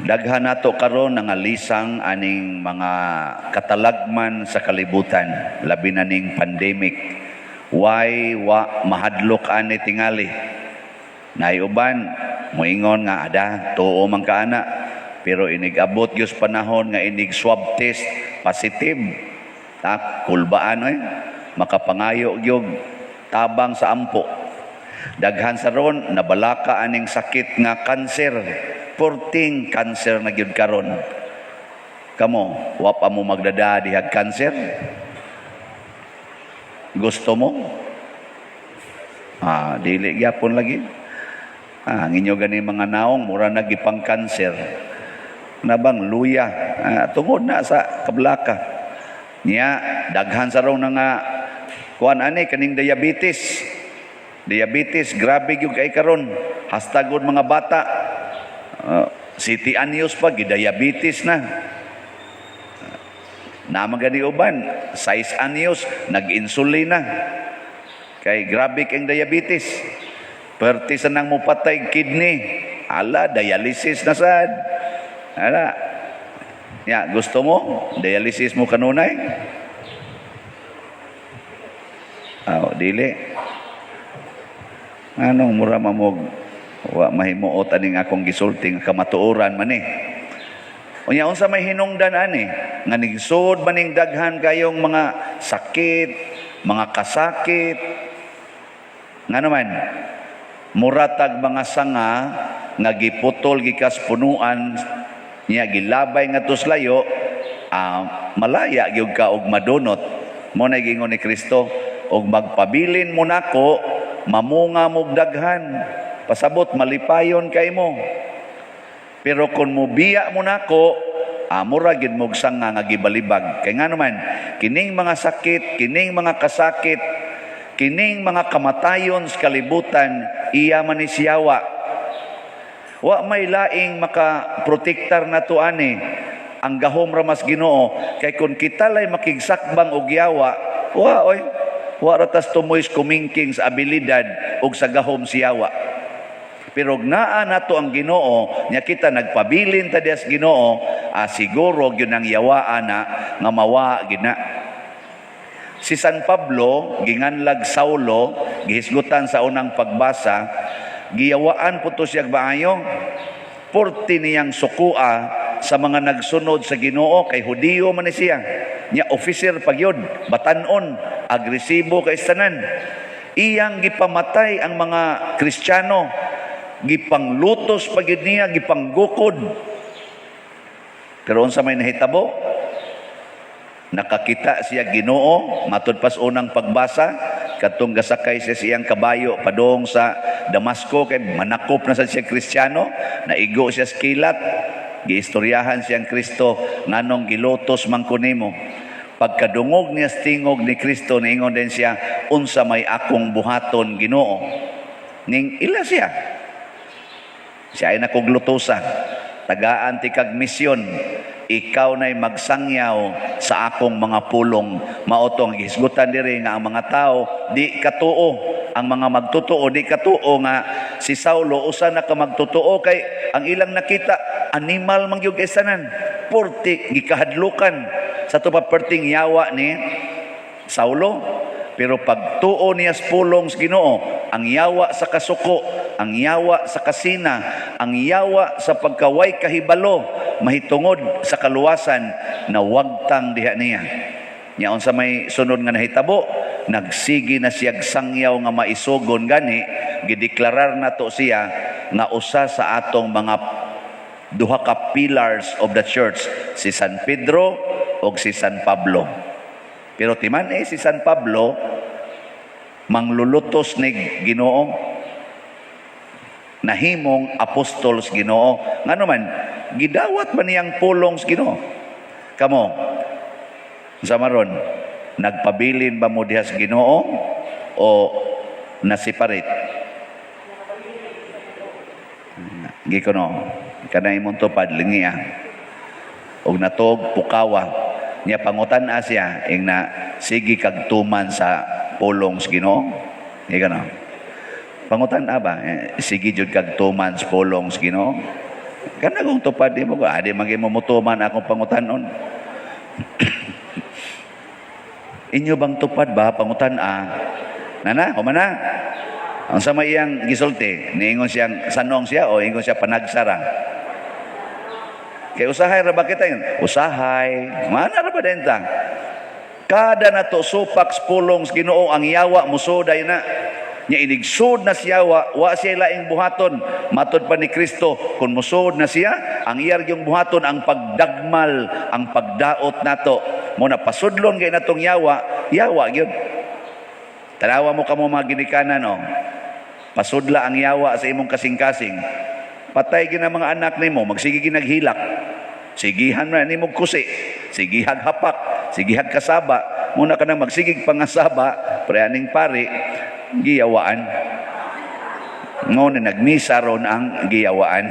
Daghan nato karon nangalisang aning mga katalagman sa kalibutan, labi na ning pandemic. Why wa mahadlok ani tingali? Naay uban moingon nga ada tuo man kaana, pero inig abot gyud panahon nga inig swab test positive, ta kulbaan oy, makapangayo gyud tabang sa ampo. Daghan sa ron nabalaka aning sakit nga kanser. Porting kanser na gyud karon. Kamo, wa pa mo magdada dihag kanser? Gusto mo? Ah, dili gyapon lagi. Ah, ang inyo gani mga naong mura na gipang kanser. Nabang luya, ah, tungod na sa kablaka. Niya daghan sa ron na nga kuan ani kaning diabetes. Diabetes grabe gyud kay karon. Hastagod mga bata. City anyos pa gidiabetes na. Naa gani uban, 6 anyos nag-insulin na. Kay grabe kang diabetes. Perti sa nang mupatay kidney. Ala, dialysis na sad. Ala. Ya, gusto mo? Dialysis mo kanunay? Aw, dili. Anong mura mamog wa mahimuot aning akong gisulti nga kamatuoran man eh. Unya, unsa may hinungdan ani? Nga nigsud maning daghan kayong mga sakit, mga kasakit. Nga naman, muratag mga sanga nga giputol gikas punuan niya, gilabay nga layo, malaya gyud ka og madunot. Mo na gingon ni Kristo, "Og magpabilin mo nako, mamunga mog daghan." Pasabot, malipayon kay mo. Pero kung mubiya mo nako, mura gyud mog sanga nga gibalibag. Kay nga naman, kining mga sakit, kining mga kasakit, kining mga kamatayon sa kalibutan, iya man ni siyawa. Wa may laing makaprotektar nato ani. Ang gahom ra mas Ginoo, kay kung kita lay makigsakbang og yawa, wa oy, wa ra tas tumoy kumingking sa abilidad og sa gahom siyawa. Pero og naa nato ang Ginoo, nya kita nagpabilin ta diha sa Ginoo, siguro gyud ang yawaan na nga mawa gyud na. Si San Pablo, ginganlag Saulo, gihisgutan sa unang pagbasa, giyawaan po to siya maayo. Porti niyang sukua sa mga nagsunod sa Ginoo, kay Hudiyo man ni siya. Nya officer pagyod, batanon, agresibo kay tanan. Iyang gipamatay ang mga Kristiyano, gipanglutos pagyud niya, gipanggukod. Pero unsa may nahitabo? Nakakita siya Ginoo, matud pas unang pagbasa, katong gasakay siya siyang kabayo padong sa Damasco kay manakop na sa siya Kristiyano, naigo siya sa kilat, giistoryahan siyang Kristo, "Nganong gilutos man ko nimo?" Pagkadungog niya sa tingog ni Kristo, niingon din siya, "Unsa may akong buhaton, Ginoo?" Ning ila siya. Siya ay nakuglutosa. "Tagaan ti kag misyon. Ikaw na'y magsangyaw sa akong mga pulong." Mao tong gihisgutan diri nga ang mga tao di katuo. Ang mga magtotoo di katuo nga si Saulo usa na ka magtotoo, kay ang ilang nakita animal man gyud kay tanan. Porti gikahadlukan sa to pa perting yawa ni Saulo. Pero pagtuo niya sa pulong sa Ginoo, ang yawa sa kasuko, ang yawa sa kasina, ang yawa sa pagkaway kahibalo, mahitungod sa kaluwasan na wagtang diha niya. Nya unsa may sunod nga nahitabo, nagsige na siyag sangyaw nga maisugon, gani gideklarar nato siya nga usa sa atong mga duha ka pillars of the church, si San Pedro o si San Pablo. Pero timan eh si San Pablo manglulutos ni Ginoo, nahimong apostol sa Ginoo. Ngano man, gidawat man niyang pulong sa Ginoo. Kamo, sa maron, nagpabilin ba mo diha sa Ginoo o nasiparit? Gikono, kanay imong tupad lingia. Og natog pukawa niya, pangutan siya ing na sige kag tuman sa pulong sa Ginoo. Gikono. Pangutan ba, eh, sige jud kag tuman sa pulong sa Ginoo. Kana kung tupad nimo, adi man gyud mo mutuman akong pangutanon. Inyo bang tupad ba pangutan-a? Nana, humana. Ang sama iyang gisulti, niingon siyang sanong siya o ingon siya panagsara. Kay usahay ra ba kita yun? Usahay. Mana ra ba din ta? Kada nato supak sa pulong sa Ginoo, ang yawa musuday na. Nya inigsud na siya wa, wa siya laing buhaton. Matod pa ni Kristo, kung musud na siya, ang iyar yung buhaton ang pagdagmal, ang pagdaot nato. Mo na pasudlon kay natong yawa, yawa gyud. Tanawa mo kamo mga ginikanan, oh. Pasudla ang yawa sa imong kasing-kasing. Patay gina mga anak nimo, magsige ginaghilak. Sigihan na nimo kusi, sigihag hapak, sigihag kasaba. Muna ka nang magsigig pangasaba, pre aning pari, giyawaan. Ngon nagmisa ron ang giyawaan.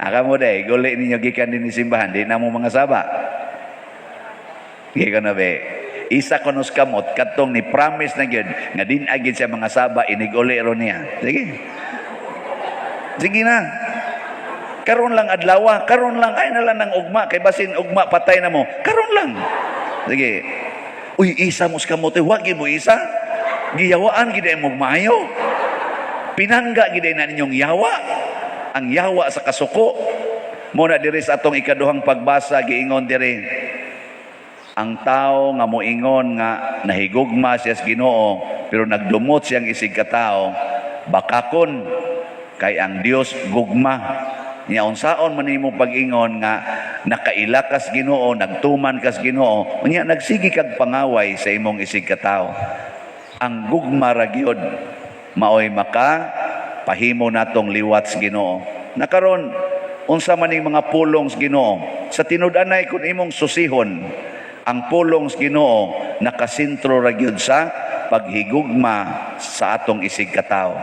Aka mo day, guli ninyo gikan din ni simbahan, di na mo mga saba. Gikan na be. Isa konos kamot katong ni promise na gyud nga din agid siya mga saba inig uli ron niya. Sige. Sige na. Karon lang adlawa, karon lang ay na lang ng ugma kay basin ugma patay na mo. Karon lang. Sige. Uy, isa mo sa kamot, wag gyud mo isa. Giyawaan gid mo maayo. Pinangga gid na ninyong yawa. Ang yawa sa kasuko. Mo na diri sa atong ikaduhang pagbasa, giingon diri ang tao nga moingon nga nahigugma siya sa Ginoo pero nagdumot siyang isig katao, bakakon, kay ang Dios gugma. Nya unsaon man nimo pag-ingon nga nakaila kas Ginoo, nagtuman kas Ginoo, unya nagsige kag pangaway sa imong isig katao? Ang gugma ra gyud maoy maka pahimo natong liwat sa Ginoo. Nakaron, unsa man ning mga pulong sa Ginoo? Sa tinud-anay, kung imong susihon ang pulong sa Ginoo, nakasentro ra gyud sa paghigugma sa atong isig katao.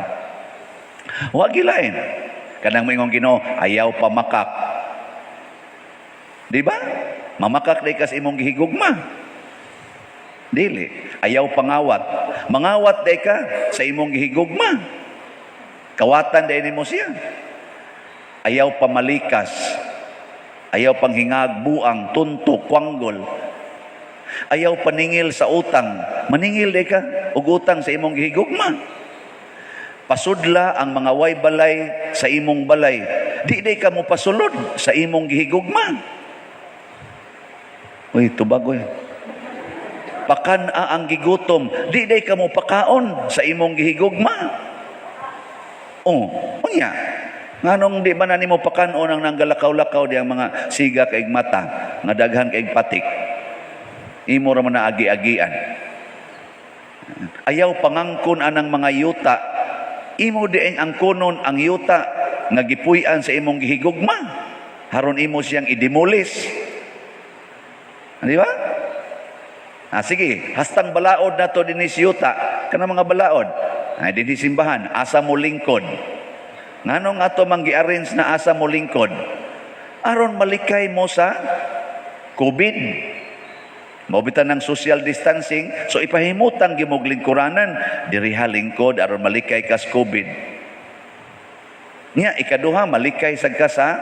Wa gilain. Kanang moingon Ginoo, "Ayaw pamakak." Di ba? Mamakak di kas imong gihigugma. Dili. Ayaw pangawat. Mangawat di ka sa imong gihigugma. Kawatan di nimo siya. Ayaw pamalikas. Ayaw panghingag, buang, tunto, kwanggol. Ayaw paningil sa utang. Maningil di ka og utang sa imong gihigugma. Pasudla ang mga way balay sa imong balay. Di di ka mo pasulod sa imong gihigugma. Uy, tubag oy. Pakan-a ang gigutom. Di di ka mo pakaon sa imong gihigugma. Oh, unya. Nganong di ba na nimo pakanon ang nanggalakaw-lakaw di ang mga siga kaig mata, nga daghan kaig patik? Imo ra man na agi-agian. Ayaw pangangkon anang mga yuta. Imo di ang angkonon ang yuta nga gipuy-an sa imong gihigugma. Haron imo siyang i-demolish. Di ba? Ah, sige, hastang balaod na to dinhi sa yuta, kana mga balaod. Ay dinhi simbahan, asa mo lingkod? Nganong ato mang gi-arrange na asa mo lingkod? Aron malikay mo sa COVID. Mao ng social distancing, so ipahimutang gimog lingkuranan, diriha lingkod aron malikay kas COVID. Nya ikaduha, malikay sad ka sa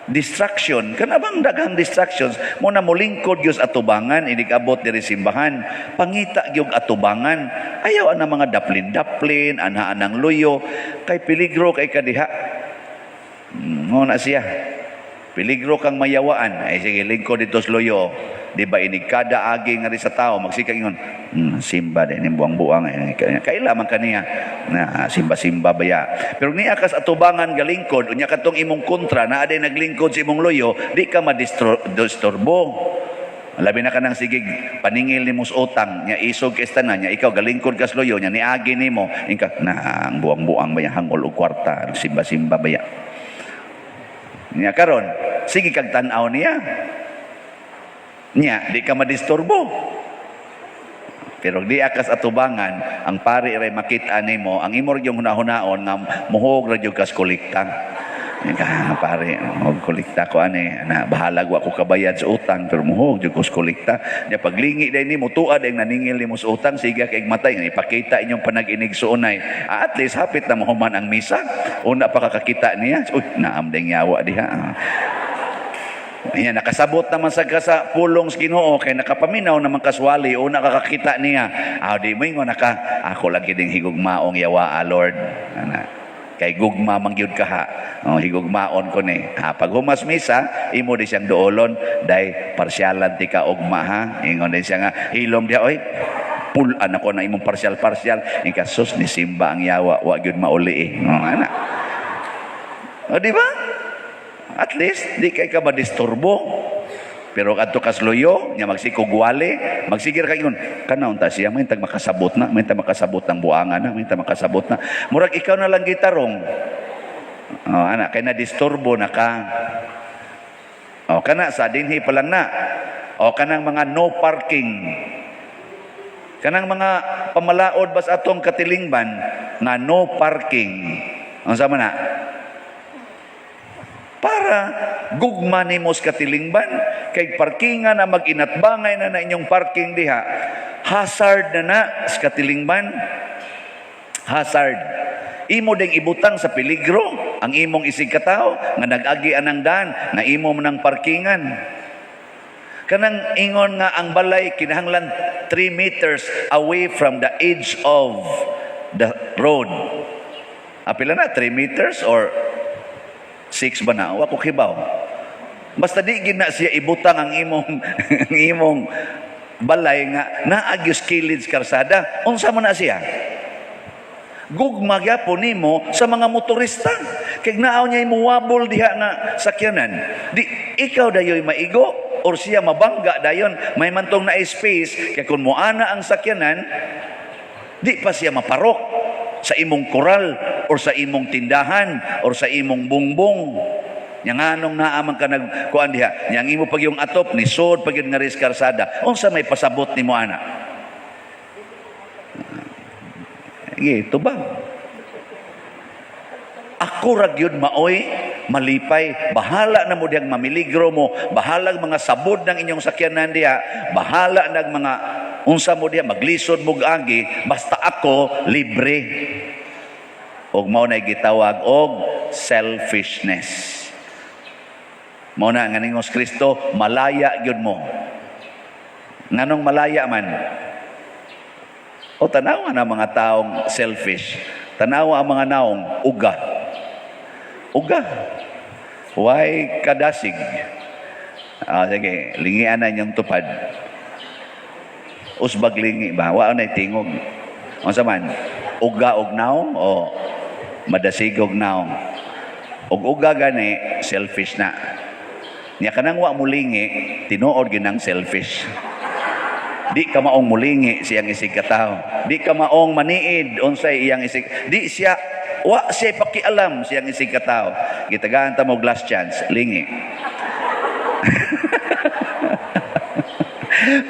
distraction. Kana bang daghang distractions mo na molingkod gyud sa atubangan inig abot diri simbahan. Pangita gyud atubangan. Ayaw ana mga daplin-daplin, ana anang luyo kay peligro kay kadiha. Mo na siya. Peligro kang mayawaan. Ay sige, lingkod dito sa luyo. Di ba inig kada agi nga rin sa tao, magsikag ingon, simba din, yung buang-buang. Eh, kaila man kaniya, na simba-simba baya. Pero niya kas atubangan galingkod, unya katong imong kontra, na aday naglingkod sa imong luyo, di ka madisturbo. Labi na ka nang sigig paningil nimo sa utang, nya isog kay tanan, nya ikaw galingkod kas luyo, nya niagi nimo, ingka na ang buang-buang baya, hangol og kwarta, simba-simba baya. Nya karon, sige kag tan-aw niya. Nya, di ka madisturbo. Pero di akas atubangan, ang pari ray makita nimo, ang imo yung hunahunaon nga muhog ra gyud kas kolekta. Ka pare, og kolekta ko ani na, bahalag wa ko kabayad sa utang, pero muhog jud ko sa kolekta. Nya paglingi day nimo, tuad ang naningil nimo sa utang, sige kay matay nga ipakita inyong panag-inigsuonay. Ah, at least hapit na mahuman ang misa. Una pa kakakita niya, uy, naam ding yawa diha. Ah. Ayan, nakasabot naman sa ka sa pulong sa Ginoo kay nakapaminaw naman kaswali una kakakita niya. Ah, di mo ingon naka, ako lagi ding higugmaong yawa, ah, Lord. Ana. Kay gugma man gyud ka ha. Oh, higugmaon ko ni. Ha, pag humas misa, imo di siyang duolon, day parsyalan ti ka ugma ha. Ingon din siya nga hilom diha, oy. Pulan ako na imong parsyal-parsyal. Ika sus ni simba ang yawa, wa gyud mauli eh. Oh, ana. O, di ba? At least, di kay ka madisturbo. Pero kadto kasluyo, nya magsikog wali, magsigir ka ingon, kana unta siya, may tag makasabot na, may tag makasabot ng buangan na, may tag makasabot na. Murag ikaw na lang gitarong. Oh, ana, kay na disturbo na ka. Oh, kana sa dinhi pa lang na. O kanang mga no parking. Kanang mga pamalaod bas atong katilingban nga no parking. Unsa man na? Para gugma nimo sa katilingban, kay parkingan na mag-inatbangay na na inyong parking diha, hazard na na sa katilingban. Hazard. Imo ding ibutang sa peligro ang imong isig katawo nga nag-agi anang daan nga imo man ang parkingan. Kanang ingon nga ang balay kinahanglan 3 meters away from the edge of the road. Apila na 3 meters or 6 ba na? Wa ko kibaw. Basta di gid na siya ibutang ang imong balay nga naagyos kilid sa karsada. Unsa man na siya? Gugma gyapon nimo sa mga motorista. Kay naaw niya muwabol diha nga sakyanan. Di ikaw dayoy maigo or siya mabangga dayon, may mantong na space kay kung moana ang sakyanan, di pa siya maparok sa imong koral or sa imong tindahan or sa imong bungbong. Nya nganong naa man ka nagkuan diha? Nya ang imo pag yung atop ni sod pag nga ris karsada. Unsa may pasabot nimo ana? Sige, tubag. Ako ra gyud maoy malipay. Bahala na mo diyang mamiligro mo. Bahala mga sabod ng inyong sakyanan diha. Bahala nag mga unsa mo diha, maglisod mo agi, basta ako libre. Og mao na gitawag og selfishness. Mao na nga ningos Kristo, malaya gyud mo. Nganong malaya man? O tanawa na mga taong selfish. Tanawa ang mga naong uga. Uga. Why kadasig? Ah, sige, lingian na inyong tupad. Usbag lingi ba? Wa na tingog. Unsa man? Uga og naong o madasigog naong? Og uga gani, selfish na. Nya kanang wa mulingi, tinuod ginang selfish. Di ka maong mulingi siyang isig katawo. Di ka maong maniid unsay iyang isig. Di siya, wa siya pakialam siyang isig katawo. Gitagaan ta mo last chance, lingi.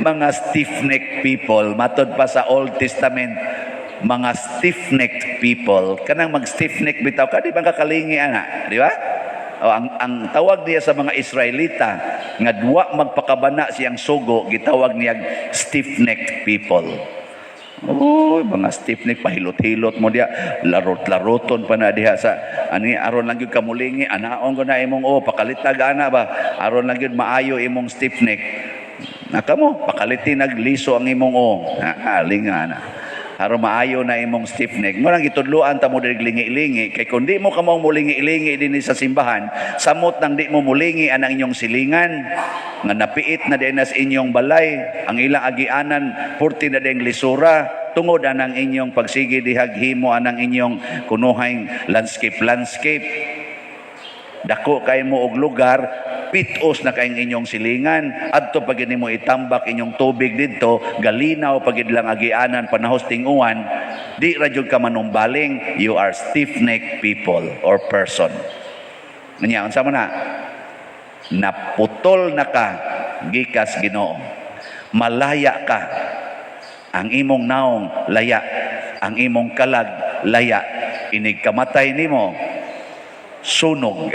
Mga stiff-necked people, matod pa sa Old Testament, mga stiff-necked people, kanang mag stiff-neck bitaw ka, di ba kakalingi ana, di ba? O, ang tawag niya sa mga Israelita nga duwa magpakabana siyang sugo, gitawag niya stiff-necked people. Uy, mga stiff-neck, pahilot-hilot mo diya, larot-laroton pa na diha sa ani, aron lang gyud kamulingi, anaon ko na imong, oh, pakalitag ana ba, aron lang gyud maayo imong stiff neck. Naka mo, pakaliti nagliso ang imong o. Alinga na. Aron maayo na imong stiff neck. Mo nang gitudloan ta mo diri lingi-lingi kay kun di mo kamo mulingi-lingi dinhi sa simbahan, samot nang di mo mulingi anang inyong silingan nga napiit na din sa inyong balay, ang ilang agianan purti na din lisura tungod anang inyong pagsige dihag himo anang inyong kunuhay landscape landscape. Dako kay mo og lugar, pitos na kayong inyong silingan. Adto pag mo itambak inyong tubig didto, galinaw pag lang agianan panahos tinguan, di ra jud ka manumbaling. You are stiff-necked people or person. Nya unsa man na? Naputol na ka gikas Ginoo. Malaya ka. Ang imong naong laya, ang imong kalag laya. Inig kamatay nimo, Sunog.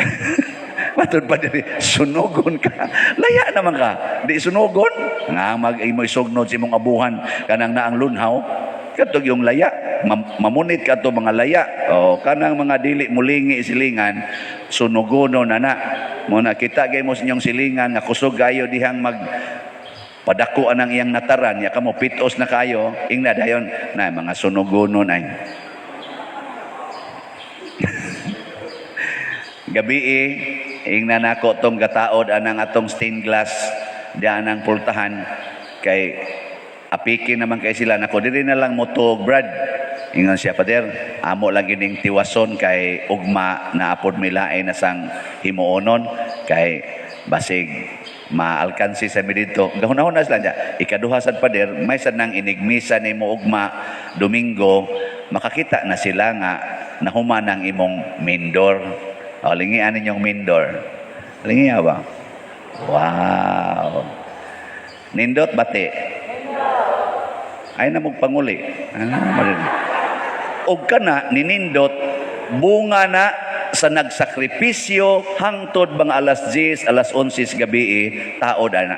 Matud pa diri, sunogon ka. Laya naman ka. Di sunogon. Nga mag imo isugnod sa imong abuhan kanang naang lunhaw. Katog yung laya, mamunit ka to mga laya. O kanang mga dili mulingi silingan, sunogono na na. Mo na kita gay mo sa inyong silingan nga kusog kayo dihang mag padako ang iyang nataran ya kamo pitos na kayo ingna dayon na mga sunogonon ay. Gabi eh, ingna nako tong gataod anang atong stained glass diyan ang pultahan kay apiki naman kay sila nako, "Diri na lang mo tuog, Brad." Ingon siya, "Pader, amo lang gining tiwason kay ugma na apod milain na sang himuonon kay basig maalkansi sa mi dito." Gahuna-huna sila niya. Ikaduha sad, pader, may sad nang inigmisa nimo ugma Domingo, makakita na sila nga nahuman ang imong mindor. O, lingian ninyong mindor. Lingia ba? Wow. Nindot bati. Ay na mong panguli. Ano, og kana ninindot bunga na sa nagsakripisyo hangtod mga alas 10, alas 11 gabi eh, taod ana.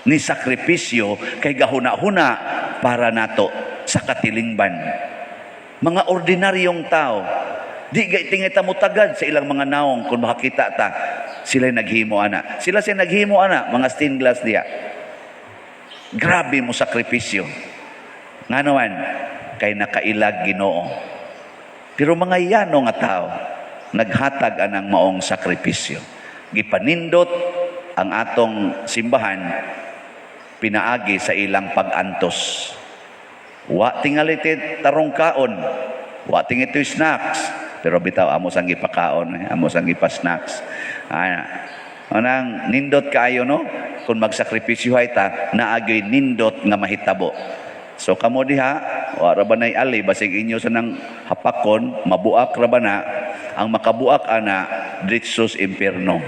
Ni sakripisyo kay gahuna-huna para nato sa katilingban. Mga ordinaryong tao, di gay tingay ta mo tagad sa ilang mga naong kung makakita ta sila naghimo ana. Sila siya naghimo ana mga stained glass diya. Grabe mo sakripisyo. Nga naman, kay nakailag Ginoo. Pero mga yano nga tao, naghatag anang maong sakripisyo. Gipanindot ang atong simbahan pinaagi sa ilang pag-antos. Wa tingali tarong kaon, wa tingali snacks, pero bitaw amo sang gipakaon, eh, amo sang gipa-snacks. Ay, anang nindot kaayo, no? Kung magsakripisyo hay ta, naagay nindot nga mahitabo. So kamo diha, wa ra ba nay ali, basig inyo sa nang hapakon, mabuak ra ba na, ang makabuak ana, diretso impierno.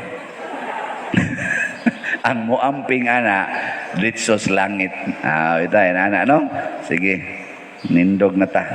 Ang muamping ana, diretso langit. Ah, ita ana, no? Sige. Nindog na ta.